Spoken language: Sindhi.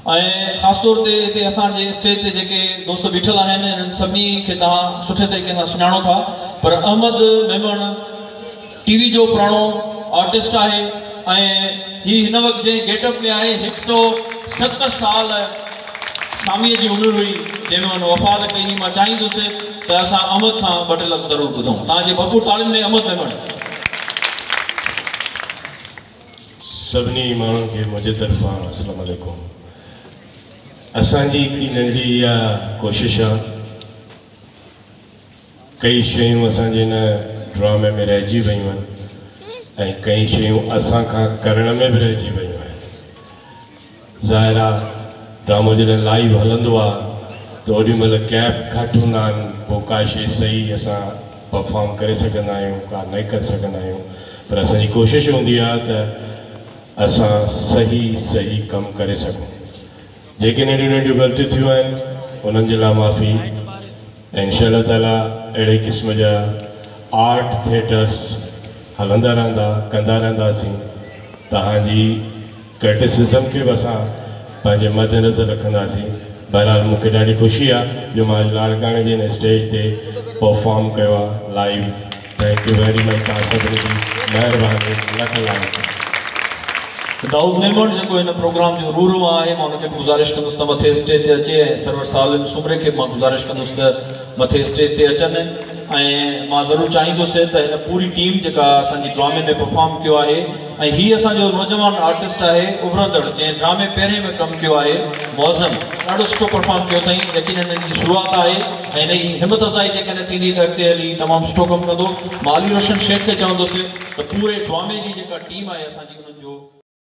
۽ خاص طور تي هتي اسان جي اسٽيج تي جيڪي دوست بيٺل آهن انهن سڀني کي توهان سٺي طريقي سان سڃاڻو ٿا پر احمد ميمڻ ٽي وي جو پراڻو آرٽسٽ آهي ۽ هي هن وقت جنهن گيٽ اپ ۾ آهي هڪ سئو ست سال ساميء جي عمر هئي جنهن ۾ هن وفات ڪئي هئي مان چاهيندس ته اسان احمد کان ٻه ٽي لفظ ضرور ٻڌون توهان جي ڀرپور تاڙين ۾ احمد ميمڻ. سڀني ماڻهن کي منهنجي طرفان السلام عليڪم. اسان جي هڪڙي ننڍڙي اها ڪوشش آ. ڪئي شيون اسان جي هن ڊرامي ۾ رهجي ويون آهن ۽ ڪئي شيون اسان کان ڪرڻ ۾ به رهجي ويون آهن. ظاهر آ ڊرامو جڏهن لائيو هلندو آ ته اوڏي مهل گيپ گهٽ هوندا آهن پوء ڪا شي صحيح اسان پرفارم ڪري سگهندا آهيون ڪا نه ڪري سگهندا آهيون پر اسان جي ڪوشش هوندي آ ته اسان صحيح صحيح ڪم ڪري سگهون جيڪي ننڍيون ننڍيون غلطيون ٿيون آهن انهن جي لاء معافي ۽ انشاء الله تعالي اهڙي قسم جا آرٽ ٿيٽرس هلندا رهندا ڪندا رهنداسين توهان جي ڪرٽيسزم کي به اسان پنهنجي مد نظر رکنداسين. بهرحال مون کي ڏاڍي خوشي آ جو مان اڄ لاڙڪاڻي جي هن اسٽيج تي پرفارم ڪيو آ live thank you very much توهان سڀني جي مهرباني لک لائق. دائود ميمڻ جيڪو هن پروگرام جو روح روان آهي مان ان کي به گذارش ڪندس ته مٿي اسٽيج تي اچي ۽ سرور سالم سومري کي به مان گذارش ڪندس ته مٿي اسٽيج تي اچن ۽ مان ضرور چاهيندس ته هن پوري ٽيم جيڪا اسان جي ڊرامي ۾ پرفارم ڪيو آهي ۽ هي اسان جو نوجوان آرٽسٽ آهي اڀرندڙ جنهن ڊرامي پهرين ۾ ڪم ڪيو آهي معظم ڏاڍو سٺو پرفارم ڪيو اٿائين يقينن هن جي شروعات آهي ۽ هن جي همت افزائي جيڪڏهن ٿيندي ته اڳتي هلي تمام سٺو ڪم ڪندو. مان علي روشن شيخ کي چوندس ته پوري ڊرامي جي جيڪا ٽيم آهي اسان جي انهن جو.